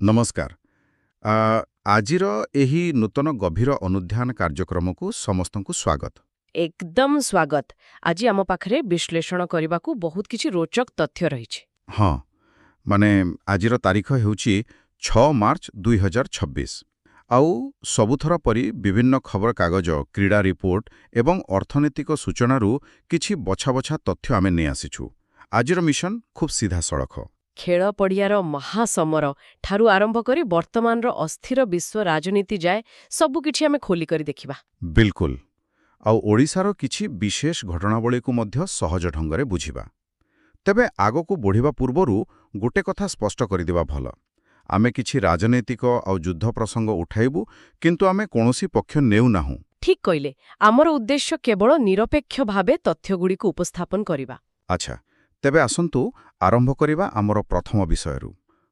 ନମସ୍କାର। ଆଜିର ଏହି ନୂତନ ଗଭୀର ଅନୁଧ୍ୟାନ କାର୍ଯ୍ୟକ୍ରମକୁ ସମସ୍ତଙ୍କୁ ସ୍ୱାଗତ। ଏକଦମ ସ୍ୱାଗତ। ଆଜି ଆମ ପାଖରେ ବିଶ୍ଳେଷଣ କରିବାକୁ ବହୁତ କିଛି ରୋଚକ ତଥ୍ୟ ରହିଛି। ହଁ, ମାନେ ଆଜିର ତାରିଖ ହେଉଛି 6 ମାର୍ଚ୍ଚ 2026। ଆଉ ସବୁଥର ପରି ବିଭିନ୍ନ ଖବରକାଗଜ, କ୍ରୀଡ଼ା ରିପୋର୍ଟ ଏବଂ ଅର୍ଥନୈତିକ ସୂଚନାରୁ କିଛି ବଛା ବଛା ତଥ୍ୟ ଆମେ ନେଇ ଆସିଛୁ। ଆଜିର ମିଶନ ଖୁବ୍ ସିଧାସଳଖ। ଖେଳ ପଡ଼ିଆର ମହାସମର ଠାରୁ ଆରମ୍ଭ କରି ବର୍ତ୍ତମାନର ଅସ୍ଥିର ବିଶ୍ୱ ରାଜନୀତି ଯାଏ, ସବୁକିଛି ଆମେ ଖୋଲି କରି ଦେଖିବା। ବିଲକୁଲ। ଆଉ ଓଡ଼ିଶାର କିଛି ବିଶେଷ ଘଟଣାବଳୀକୁ ମଧ୍ୟ ସହଜ ଢଙ୍ଗରେ ବୁଝିବା। ତେବେ ଆଗକୁ ବଢ଼ିବା ପୂର୍ବରୁ ଗୋଟେ କଥା ସ୍ପଷ୍ଟ କରିଦେବା ଭଲ। ଆମେ କିଛି ରାଜନୈତିକ ଆଉ ଯୁଦ୍ଧ ପ୍ରସଙ୍ଗ ଉଠାଇବୁ, କିନ୍ତୁ ଆମେ କୌଣସି ପକ୍ଷ ନେଉନାହୁଁ। ଠିକ୍ କହିଲେ। ଆମର ଉଦ୍ଦେଶ୍ୟ କେବଳ ନିରପେକ୍ଷ ଭାବେ ତଥ୍ୟଗୁଡ଼ିକୁ ଉପସ୍ଥାପନ କରିବା। ଆଚ୍ଛା, ତେବେ ଆସନ୍ତୁ ଆରମ୍ଭ କରିବା ଆମର ପ୍ରଥମ ବିଷୟରୁ।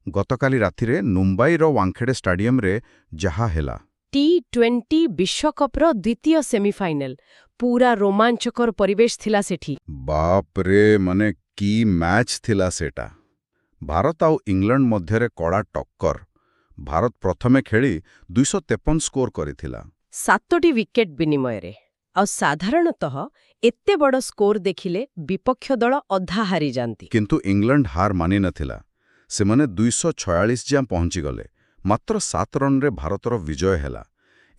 ଗତକାଲି ରାତିରେ ମୁମ୍ବାଇର ୱାଙ୍ଖେଡେ ଷ୍ଟାଡିୟମରେ ଯାହା ହେଲା। ଟି-20 ବିଶ୍ୱକପ୍ର ଦ୍ୱିତୀୟ ସେମିଫାଇନାଲ। ପୁରା ରୋମାଞ୍ଚକର ପରିବେଶ ଥିଲା ସେଠି। ବାପରେ, ମାନେ କି ମ୍ୟାଚ୍ ଥିଲା ସେଟା! ଭାରତ ଆଉ ଇଂଲଣ୍ଡ ମଧ୍ୟରେ କଡ଼ା ଟକ୍କର। ଭାରତ ପ୍ରଥମେ ଖେଳି 253 ସ୍କୋର କରିଥିଲା। ସାତୋଟି ୱିକେଟ ବିନିମୟରେ। ଆଉ ସାଧାରଣତଃ ଏତେ ବଡ଼ ସ୍କୋର ଦେଖିଲେ ବିପକ୍ଷ ଦଳ ଅଧା ହାରିଯାନ୍ତି। କିନ୍ତୁ ଇଂଲଣ୍ଡ ହାର ମାନିନଥିଲା। ସେମାନେ 246 ଯାଏଁ ପହଞ୍ଚିଗଲେ। ମାତ୍ର 7 ରନରେ ଭାରତର ବିଜୟ ହେଲା।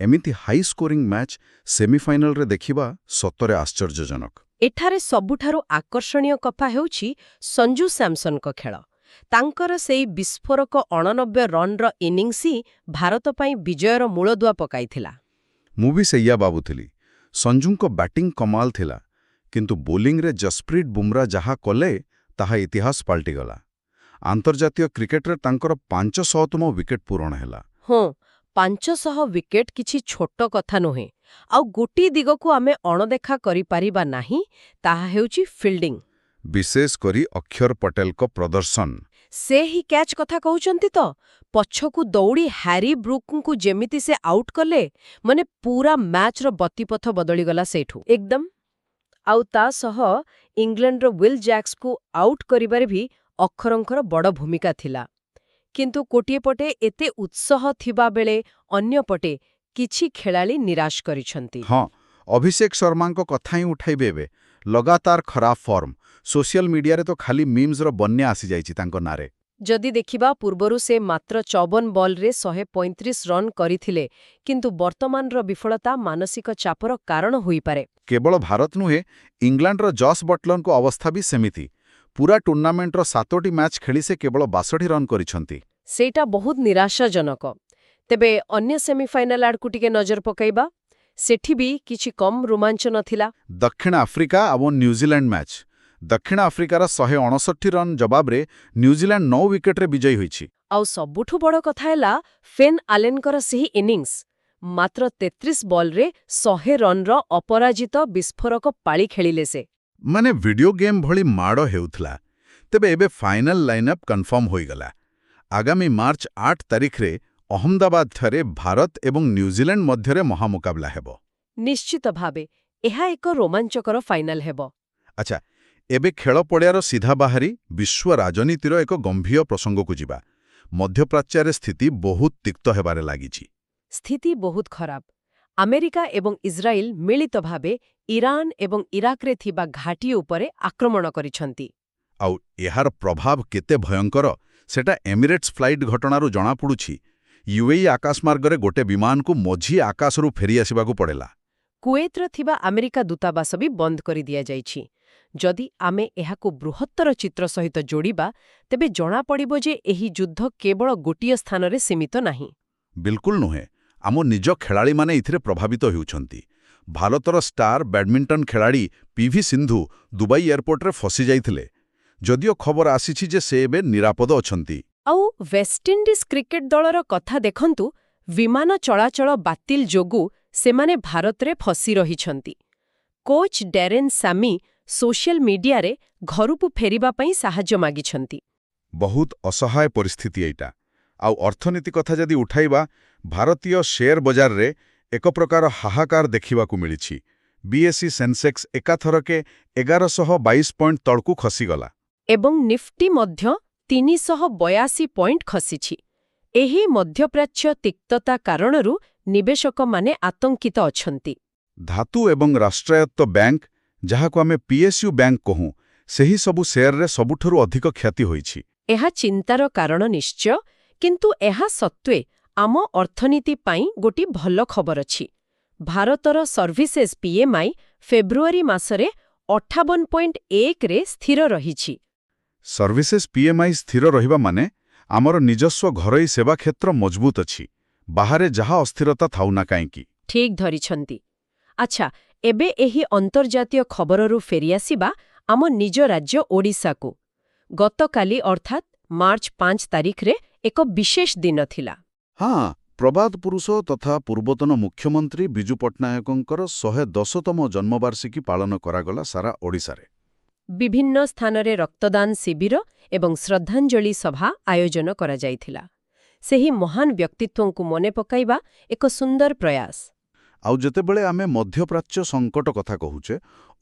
ଏମିତି ହାଇ ସ୍କୋରିଂ ମ୍ୟାଚ୍ ସେମିଫାଇନାଲରେ ଦେଖିବା ସତରେ ଆଶ୍ଚର୍ଯ୍ୟଜନକ। ଏଠାରେ ସବୁଠାରୁ ଆକର୍ଷଣୀୟ କଥା ହେଉଛି ସଞ୍ଜୁ ସାମସନଙ୍କ ଖେଳ। ତାଙ୍କର ସେଇ ବିସ୍ଫୋରକ 89 ରନ୍ର ଇନିଂସ ହିଁ ଭାରତ ପାଇଁ ବିଜୟର ମୂଳଦୁଆ ପକାଇଥିଲା। ମୁଁ ବି ସେଇଆ ଭାବୁଥିଲି। ସଞ୍ଜୁଙ୍କ ବ୍ୟାଟିଂ କମାଲ ଥିଲା, କିନ୍ତୁ ବୋଲିଂରେ ଜସପ୍ରୀତ ବୁମରା ଯାହା କଲେ, ତାହା ଇତିହାସ ପାଲଟିଗଲା। ଆନ୍ତର୍ଜାତୀୟ କ୍ରିକେଟରେ ତାଙ୍କର 500ତମ ୱିକେଟ ପୂରଣ ହେଲା। ହଁ, 500 ୱିକେଟ କିଛି ଛୋଟ କଥା ନୁହେଁ। ଆଉ ଗୋଟିଏ ଦିଗକୁ ଆମେ ଅଣଦେଖା କରିପାରିବା ନାହିଁ, ତାହା ହେଉଛି ଫିଲ୍ଡିଂ। ବିଶେଷ କରି ଅକ୍ଷର ପଟେଲଙ୍କ ପ୍ରଦର୍ଶନ। ସେହି କ୍ୟାଚ୍ କଥା କହୁଛନ୍ତି ତ? ପଛକୁ ଦୌଡ଼ି ହ୍ୟାରି ବ୍ରୁକ୍ଙ୍କୁ ଯେମିତି ସେ ଆଉଟ୍ କଲେ, ମାନେ ପୁରା ମ୍ୟାଚ୍ର ଗତିପଥ ବଦଳିଗଲା ସେଇଠୁ। ଏକଦମ। ଆଉ ତା ସହ ଇଂଲଣ୍ଡର will ଜ୍ୟାକ୍ସକୁ ଆଉଟ୍ କରିବାରେ ବି ଅକ୍ଷରଙ୍କର ବଡ଼ ଭୂମିକା ଥିଲା। କିନ୍ତୁ ଗୋଟିଏ ପଟେ ଏତେ ଉତ୍ସାହ ଥିବା ବେଳେ ଅନ୍ୟପଟେ କିଛି ଖେଳାଳି ନିରାଶ କରିଛନ୍ତି। ହଁ, ଅଭିଷେକ ଶର୍ମାଙ୍କ କଥା ହିଁ ଉଠାଇବେ ଏବେ। ଲଗାତାର ଖରାପ ଫର୍ମ। ସୋସିଆଲ ମିଡିଆରେ ତ ଖାଲି ମିମ୍ସର ବନ୍ୟା ଆସିଯାଇଛି ତାଙ୍କ ନାଁରେ। ଯଦି ଦେଖିବା, ପୂର୍ବରୁ ସେ ମାତ୍ର 54 ବଲ୍ରେ 135 ରନ୍ କରିଥିଲେ। କିନ୍ତୁ ବର୍ତ୍ତମାନର ବିଫଳତା ମାନସିକ ଚାପର କାରଣ ହୋଇପାରେ। କେବଳ ଭାରତ ନୁହେଁ, ଇଂଲଣ୍ଡର ଜସ୍ ବଟଲରଙ୍କ ଅବସ୍ଥା ବି ସେମିତି। ପୁରା ଟୁର୍ଣ୍ଣାମେଣ୍ଟର ସାତୋଟି ମ୍ୟାଚ୍ ଖେଳି ସେ କେବଳ 62 ରନ୍ କରିଛନ୍ତି। ସେଇଟା ବହୁତ ନିରାଶାଜନକ। ତେବେ ଅନ୍ୟ ସେମିଫାଇନାଲ ଆଡ଼କୁ ଟିକେ ନଜର ପକାଇବା। ସେଠି ବି କିଛି କମ୍ ରୋମାଞ୍ଚ ନଥିଲା। ଦକ୍ଷିଣ ଆଫ୍ରିକା ଏବଂ ନ୍ୟୁଜିଲାଣ୍ଡ ମ୍ୟାଚ୍। ଦକ୍ଷିଣ ଆଫ୍ରିକାର 159 ରନ୍ ଜବାବରେ ନ୍ୟୁଜିଲାଣ୍ଡ 9 ୱିକେଟରେ ବିଜୟୀ ହୋଇଛି। ଆଉ ସବୁଠୁ ବଡ଼ କଥା ହେଲା ଫେନ୍ ଆଲେନଙ୍କର ସେହି ଇନିଂସ। ମାତ୍ର 33 ବଲ୍ରେ 100 ରନ୍ର ଅପରାଜିତ ବିସ୍ଫୋରକ ପାଳି ଖେଳିଲେ ସେ। ମାନେ ଭିଡିଓ ଗେମ୍ ଭଳି ମାଡ଼ ହେଉଥିଲା। ତେବେ ଏବେ ଫାଇନାଲ ଲାଇନ୍ଅପ୍ କନଫର୍ମ ହୋଇଗଲା। ଆଗାମୀ ମାର୍ଚ୍ଚ 8 ତାରିଖରେ ଅହମ୍ମଦାବାଦଠାରେ ଭାରତ ଏବଂ ନ୍ୟୁଜିଲାଣ୍ଡ ମଧ୍ୟରେ ମହାମୁକାବିଲା ହେବ। ନିଶ୍ଚିତ ଭାବେ ଏହା ଏକ ରୋମାଞ୍ଚକର ଫାଇନାଲ ହେବ। ଆଚ୍ଛା, ଏବେ ଖେଳ ପଡ଼ିଆର ସିଧା ବାହାରି ବିଶ୍ୱ ରାଜନୀତିର ଏକ ଗମ୍ଭୀର ପ୍ରସଙ୍ଗକୁ ଯିବା। ମଧ୍ୟପ୍ରାଚ୍ୟରେ ସ୍ଥିତି ବହୁତ ତିକ୍ତ ହେବାରେ ଲାଗିଛି। ସ୍ଥିତି ବହୁତ ଖରାପ। ଆମେରିକା ଏବଂ ଇସ୍ରାଏଲ ମିଳିତ ଭାବେ ଇରାନ ଏବଂ ଇରାକରେ ଥିବା ଘାଟି ଉପରେ ଆକ୍ରମଣ କରିଛନ୍ତି। ଆଉ ଏହାର ପ୍ରଭାବ କେତେ ଭୟଙ୍କର, ସେଟା ଏମିରେଟ୍ସ ଫ୍ଲାଇଟ୍ ଘଟଣାରୁ ଜଣାପଡ଼ୁଛି। ୟୁଏଇ ଆକାଶମାର୍ଗରେ ଗୋଟେ ବିମାନକୁ ମଝି ଆକାଶରୁ ଫେରିଆସିବାକୁ ପଡ଼ିଲା। କୁଏତରେ ଥିବା ଆମେରିକା ଦୂତାବାସ ବି ବନ୍ଦ କରିଦିଆଯାଇଛି। ଯଦି ଆମେ ଏହାକୁ ବୃହତ୍ତର ଚିତ୍ର ସହିତ ଯୋଡ଼ିବା, ତେବେ ଜଣାପଡ଼ିବ ଯେ ଏହି ଯୁଦ୍ଧ କେବଳ ଗୋଟିଏ ସ୍ଥାନରେ ସୀମିତ ନାହିଁ। ବିଲକୁଲ ନୁହେଁ। ଆମ ନିଜ ଖେଳାଳିମାନେ ଏଥିରେ ପ୍ରଭାବିତ ହେଉଛନ୍ତି। ଭାରତର ଷ୍ଟାର ବ୍ୟାଡମିଣ୍ଟନ ଖେଳାଳି ପିଭି ସିନ୍ଧୁ ଦୁବାଇ ଏୟାରପୋର୍ଟରେ ଫସି ଯାଇଥିଲେ। ଯଦିଓ ଖବର ଆସିଛି ଯେ ସେ ଏବେ ନିରାପଦ ଅଛନ୍ତି। ଆଉ ୱେଷ୍ଟଇଣ୍ଡିଜ୍ କ୍ରିକେଟ ଦଳର କଥା ଦେଖନ୍ତୁ। ବିମାନ ଚଳାଚଳ ବାତିଲ ଯୋଗୁଁ ସେମାନେ ଭାରତରେ ଫସି ରହିଛନ୍ତି। କୋଚ୍ ଡେରେନ୍ ସାମି ସୋସିଆଲ ମିଡିଆରେ ଘରକୁ ଫେରିବା ପାଇଁ ସାହାଯ୍ୟ ମାଗିଛନ୍ତି। ବହୁତ ଅସହାୟ ପରିସ୍ଥିତି ଏଇଟା। ଆଉ ଅର୍ଥନୀତି କଥା ଯଦି ଉଠାଇବା, ଭାରତୀୟ ସେୟାର ବଜାରରେ ଏକ ପ୍ରକାର ହାହାକାର ଦେଖିବାକୁ ମିଳିଛି। ବିଏସ୍ଇ ସେନ୍ସେକ୍ସ ଏକାଥରକେ 1122 ପଏଣ୍ଟ ତଳକୁ ଖସିଗଲା। ଏବଂ ନିଫ୍ଟି ମଧ୍ୟ 382 ପଏଣ୍ଟ ଖସିଛି। ଏହି ମଧ୍ୟପ୍ରାଚ୍ୟ ତିକ୍ତତା କାରଣରୁ ନିବେଶକମାନେ ଆତଙ୍କିତ ଅଛନ୍ତି। ଧାତୁ ଏବଂ ରାଷ୍ଟ୍ରାୟତ୍ତ ବ୍ୟାଙ୍କ, ଯାହାକୁ ଆମେ ପିଏସ୍ୟୁ ବ୍ୟାଙ୍କ କହୁଁ, ସେହି ସବୁ ସେୟାରରେ ସବୁଠାରୁ ଅଧିକ କ୍ଷତି ହୋଇଛି। ଏହା ଚିନ୍ତାର କାରଣ ନିଶ୍ଚୟ, କିନ୍ତୁ ଏହା ସତ୍ତ୍ୱେ ଆମ ଅର୍ଥନୀତି ପାଇଁ ଗୋଟିଏ ଭଲ ଖବର ଅଛି। ଭାରତର ସର୍ଭିସେସ୍ ପିଏମ୍ଆଇ ଫେବୃଆରୀ ମାସରେ 58.1ରେ ସ୍ଥିର ରହିଛି। ସର୍ଭିସେସ୍ ପିଏମ୍ଆଇ ସ୍ଥିର ରହିବା ମାନେ ଆମର ନିଜସ୍ୱ ଘରୋଇ ସେବା କ୍ଷେତ୍ର ମଜବୁତ ଅଛି, ବାହାରେ ଯାହା ଅସ୍ଥିରତା ଥାଉ ନା କାହିଁକି। ଠିକ୍ ଧରିଛନ୍ତି। ଆଚ୍ଛା, ଏବେ ଏହି ଅନ୍ତର୍ଜାତୀୟ ଖବରରୁ ଫେରିଆସିବା ଆମ ନିଜ ରାଜ୍ୟ ଓଡ଼ିଶାକୁ। ଗତକାଲି ଅର୍ଥାତ୍ ମାର୍ଚ୍ଚ 5 ତାରିଖରେ ଏକ ବିଶେଷ ଦିନ ଥିଲା। ହଁ, ପ୍ରବାଦ ପୁରୁଷ ତଥା ପୂର୍ବତନ ମୁଖ୍ୟମନ୍ତ୍ରୀ ବିଜୁ ପଟ୍ଟନାୟକଙ୍କର 110ତମ ଜନ୍ମବାର୍ଷିକୀ ପାଳନ କରାଗଲା ସାରା ଓଡ଼ିଶାରେ। ବିଭିନ୍ନ ସ୍ଥାନରେ ରକ୍ତଦାନ ଶିବିର ଏବଂ ଶ୍ରଦ୍ଧାଞ୍ଜଳି ସଭା ଆୟୋଜନ କରାଯାଇଥିଲା। ସେହି ମହାନ ବ୍ୟକ୍ତିତ୍ୱଙ୍କୁ ମନେ ପକାଇବା ଏକ ସୁନ୍ଦର ପ୍ରୟାସ। ଆଉ ଯେତେବେଳେ ଆମେ ମଧ୍ୟପ୍ରାଚ୍ୟ ସଙ୍କଟ କଥା କହୁଛେ,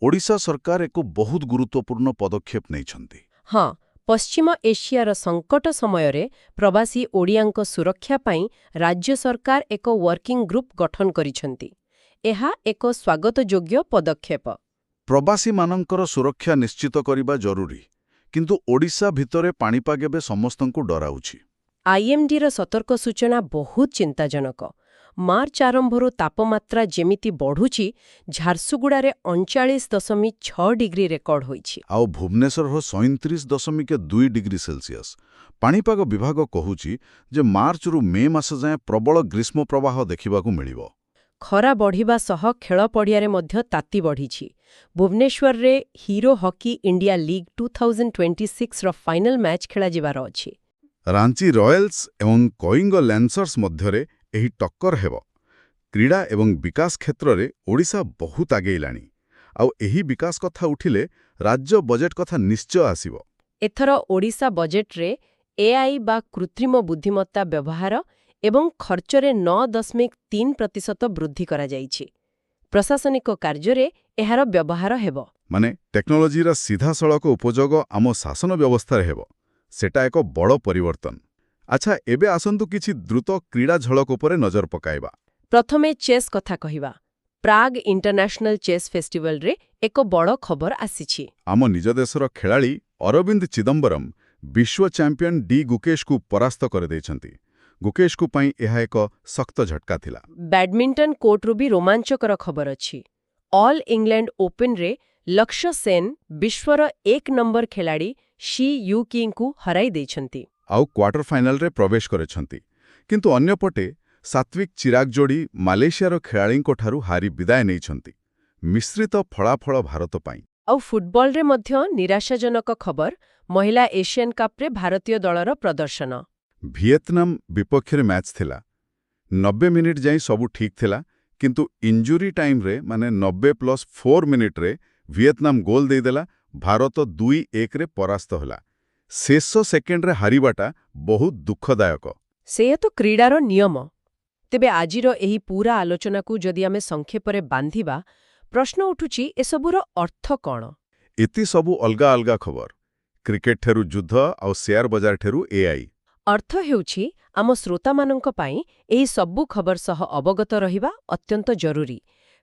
ଓଡ଼ିଶା ସରକାର ଏକ ବହୁତ ଗୁରୁତ୍ୱପୂର୍ଣ୍ଣ ପଦକ୍ଷେପ ନେଇଛନ୍ତି। ହଁ, ପଶ୍ଚିମ ଏସିଆର ସଙ୍କଟ ସମୟରେ ପ୍ରବାସୀ ଓଡ଼ିଆଙ୍କ ସୁରକ୍ଷା ପାଇଁ ରାଜ୍ୟ ସରକାର ଏକ ୱାର୍କିଂ ଗ୍ରୁପ୍ ଗଠନ କରିଛନ୍ତି। ଏହା ଏକ ସ୍ୱାଗତଯୋଗ୍ୟ ପଦକ୍ଷେପ। ପ୍ରବାସୀମାନଙ୍କର ସୁରକ୍ଷା ନିଶ୍ଚିତ କରିବା ଜରୁରୀ। କିନ୍ତୁ ଓଡ଼ିଶା ଭିତରେ ପାଣିପାଗ ଏବେ ସମସ୍ତଙ୍କୁ ଡରାଉଛି। ଆଇଏମ୍ଡିର ସତର୍କ ସୂଚନା ବହୁତ ଚିନ୍ତାଜନକ। ମାର୍ଚ୍ଚ ଆରମ୍ଭରୁ ତାପମାତ୍ରା ଯେମିତି ବଢ଼ୁଛି, ଝାରସୁଗୁଡ଼ାରେ 39.6 ଡିଗ୍ରୀ ରେକର୍ଡ ହୋଇଛି। ଆଉ ଭୁବନେଶ୍ୱରର 37.2 ଡିଗ୍ରୀ ସେଲସିୟସ୍। ପାଣିପାଗ ବିଭାଗ କହୁଛି ଯେ ମାର୍ଚ୍ଚରୁ ମେ ମାସ ଯାଏଁ ପ୍ରବଳ ଗ୍ରୀଷ୍ମ ପ୍ରବାହ ଦେଖିବାକୁ ମିଳିବ। ଖରା ବଢ଼ିବା ସହ ଖେଳ ପଡ଼ିଆରେ ମଧ୍ୟ ତାତି ବଢ଼ିଛି। ଭୁବନେଶ୍ୱରରେ ହିରୋ ହକି ଇଣ୍ଡିଆ ଲିଗ୍ 2026ର ଫାଇନାଲ ମ୍ୟାଚ୍ ଖେଳାଯିବାର ଅଛି। ରାଞ୍ଚି ରୟାଲ୍ସ ଏବଂ କଳିଙ୍ଗ ଲ୍ୟାନ୍ସର୍ସ ମଧ୍ୟରେ ଏହି ଟକ୍କର ହେବ। କ୍ରୀଡ଼ା ଏବଂ ବିକାଶ କ୍ଷେତ୍ରରେ ଓଡ଼ିଶା ବହୁତ ଆଗେଇଲାଣି। ଆଉ ଏହି ବିକାଶ କଥା ଉଠିଲେ ରାଜ୍ୟ ବଜେଟ୍ କଥା ନିଶ୍ଚୟ ଆସିବ। ଏଥର ଓଡ଼ିଶା ବଜେଟ୍ରେ ଏଆଇ ବା କୃତ୍ରିମ ବୁଦ୍ଧିମତ୍ତା ବ୍ୟବହାର ଏବଂ ଖର୍ଚ୍ଚରେ 9.3% ବୃଦ୍ଧି କରାଯାଇଛି। ପ୍ରଶାସନିକ କାର୍ଯ୍ୟରେ ଏହାର ବ୍ୟବହାର ହେବ। ମାନେ ଟେକ୍ନୋଲୋଜିର ସିଧାସଳଖ ଉପଯୋଗ ଆମ ଶାସନ ବ୍ୟବସ୍ଥାରେ ହେବ। ସେଟା ଏକ ବଡ଼ ପରିବର୍ତ୍ତନ। ଆଚ୍ଛା, ଏବେ ଆସନ୍ତୁ କିଛି ଦ୍ରୁତ କ୍ରୀଡ଼ା ଝଲକ ଉପରେ ନଜର ପକାଇବା। ପ୍ରଥମେ ଚେସ୍ କଥା କହିବା। ପ୍ରାଗ ଇଣ୍ଟରନ୍ୟାସନାଲ ଚେସ୍ ଫେଷ୍ଟିଭାଲରେ ଏକ ବଡ଼ ଖବର ଆସିଛି। ଆମ ନିଜ ଦେଶର ଖେଳାଳି ଅରବିନ୍ଦ ଚିଦମ୍ବରମ ବିଶ୍ୱ ଚାମ୍ପିୟନ ଡି ଗୁକେଶକୁ ପରାସ୍ତ କରିଦେଇଛନ୍ତି। ଗୁକେଶକୁ ପାଇଁ ଏହା ଏକ ଶକ୍ତ ଝଟକା ଥିଲା। ବ୍ୟାଡମିଣ୍ଟନ କୋର୍ଟରୁ ବି ରୋମାଞ୍ଚକର ଖବର ଅଛି। ଅଲ୍ ଇଂଲଣ୍ଡ ଓପେନରେ ଲକ୍ଷ୍ୟ ସେନ୍ ବିଶ୍ୱର ଏକ ନମ୍ବର ଖେଳାଳି ସି ୟୁକିଙ୍କୁ ହରାଇ ଦେଇଛନ୍ତି। ଆଉ କ୍ୱାର୍ଟର ଫାଇନାଲରେ ପ୍ରବେଶ କରିଛନ୍ତି। କିନ୍ତୁ ଅନ୍ୟପଟେ ସାତ୍ୱିକ ଚିରାଗ ଯୋଡ଼ି ମାଲେସିଆର ଖେଳାଳିଙ୍କଠାରୁ ହାରି ବିଦାୟ ନେଇଛନ୍ତି। ମିଶ୍ରିତ ଫଳାଫଳ ଭାରତ ପାଇଁ। ଆଉ ଫୁଟବଲରେ ମଧ୍ୟ ନିରାଶାଜନକ ଖବର। ମହିଳା ଏସିଆନ୍ କପ୍ରେ ଭାରତୀୟ ଦଳର ପ୍ରଦର୍ଶନ। ଭିଏତନାମ ବିପକ୍ଷରେ ମ୍ୟାଚ୍ ଥିଲା। 90 ମିନିଟ୍ ଯାଏଁ ସବୁ ଠିକ୍ ଥିଲା, କିନ୍ତୁ ଇଞ୍ଜୁରି ଟାଇମ୍ରେ, ମାନେ 90+4 ମିନିଟ୍ରେ ଭିଏତନାମ ଗୋଲ୍ ଦେଇଦେଲା। ଭାରତ 2-1ରେ ପରାସ୍ତ ହେଲା। ଶେଷ ସେକେଣ୍ଡରେ ହାରିବାଟା ବହୁତ ଦୁଃଖଦାୟକ। ସେୟା ତ କ୍ରୀଡ଼ାର ନିୟମ। ତେବେ ଆଜିର ଏହି ପୁରା ଆଲୋଚନାକୁ ଯଦି ଆମେ ସଂକ୍ଷେପରେ ବାନ୍ଧିବା, ପ୍ରଶ୍ନ ଉଠୁଛି, ଏସବୁର ଅର୍ଥ କ'ଣ? ଏତେ ସବୁ ଅଲଗା ଅଲଗା ଖବର, କ୍ରିକେଟ ଠାରୁ ଯୁଦ୍ଧ ଆଉ ସେୟାର ବଜାର ଠାରୁ ଏଆଇ। ଅର୍ଥ ହେଉଛି, ଆମ ଶ୍ରୋତାମାନଙ୍କ ପାଇଁ ଏହି ସବୁ ଖବର ସହ ଅବଗତ ରହିବା ଅତ୍ୟନ୍ତ ଜରୁରୀ,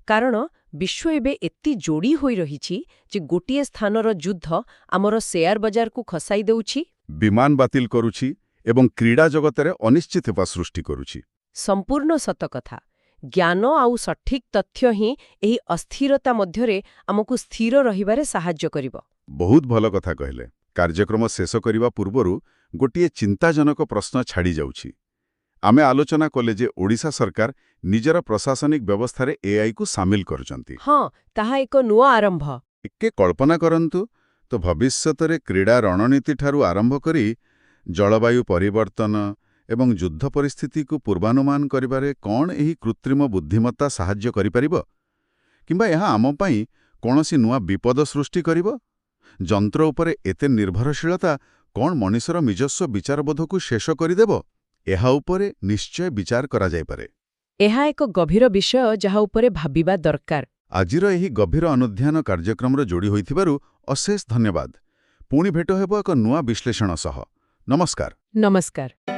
କାରଣ ବିଶ୍ୱ ଏବେ ଏତେ ଯୋଡ଼ି ହୋଇ ରହିଛି ଯେ ଗୋଟିଏ ସ୍ଥାନର ଯୁଦ୍ଧ ଆମର ସେୟାର ବଜାରକୁ ଖସାଇ ଦେଉଛି, ବିମାନ ବାତିଲ କରୁଛି ଏବଂ କ୍ରୀଡ଼ା ଜଗତରେ ଅନିଶ୍ଚିତତା ସୃଷ୍ଟି କରୁଛି। ସମ୍ପୂର୍ଣ୍ଣ ସତ କଥା। ଜ୍ଞାନ ଆଉ ସଠିକ୍ ତଥ୍ୟ ହିଁ ଏହି ଅସ୍ଥିରତା ମଧ୍ୟରେ ଆମକୁ ସ୍ଥିର ରହିବାରେ ସାହାଯ୍ୟ କରିବ। ବହୁତ ଭଲ କଥା କହିଲେ। କାର୍ଯ୍ୟକ୍ରମ ଶେଷ କରିବା ପୂର୍ବରୁ ଗୋଟିଏ ଚିନ୍ତାଜନକ ପ୍ରଶ୍ନ ଛାଡ଼ି ଯାଉଛି। ଆମେ ଆଲୋଚନା କଲେ ଯେ ଓଡ଼ିଶା ସରକାର ନିଜର ପ୍ରଶାସନିକ ବ୍ୟବସ୍ଥାରେ ଏଆଇକୁ ସାମିଲ କରୁଛନ୍ତି। ହଁ, ତାହା ଏକ ନୂଆ ଆରମ୍ଭ। ଟିକେ କଳ୍ପନା କରନ୍ତୁ ତ, ଭବିଷ୍ୟତରେ କ୍ରୀଡ଼ା ରଣନୀତିଠାରୁ ଆରମ୍ଭ କରି ଜଳବାୟୁ ପରିବର୍ତ୍ତନ ଏବଂ ଯୁଦ୍ଧ ପରିସ୍ଥିତିକୁ ପୂର୍ବାନୁମାନ କରିବାରେ କ'ଣ ଏହି କୃତ୍ରିମ ବୁଦ୍ଧିମତ୍ତା ସାହାଯ୍ୟ କରିପାରିବ, କିମ୍ବା ଏହା ଆମ ପାଇଁ କୌଣସି ନୂଆ ବିପଦ ସୃଷ୍ଟି କରିବ? ଯନ୍ତ୍ର ଉପରେ ଏତେ ନିର୍ଭରଶୀଳତା କ'ଣ ମଣିଷର ନିଜସ୍ୱ ବିଚାରବୋଧକୁ ଶେଷ କରିଦେବ? ଏହା ଉପରେ ନିଶ୍ଚୟ ବିଚାର କରାଯାଇପାରେ। ଏହା ଏକ ଗଭୀର ବିଷୟ ଯାହା ଉପରେ ଭାବିବା ଦରକାର। ଆଜିର ଏହି ଗଭୀର ଅନୁଧ୍ୟାନ କାର୍ଯ୍ୟକ୍ରମର ଯୋଡ଼ି ହୋଇଥିବାରୁ ଅଶେଷ ଧନ୍ୟବାଦ। ପୁଣି ଭେଟ ହେବ ଏକ ନୂଆ ବିଶ୍ଳେଷଣ ସହ। ନମସ୍କାର। ନମସ୍କାର।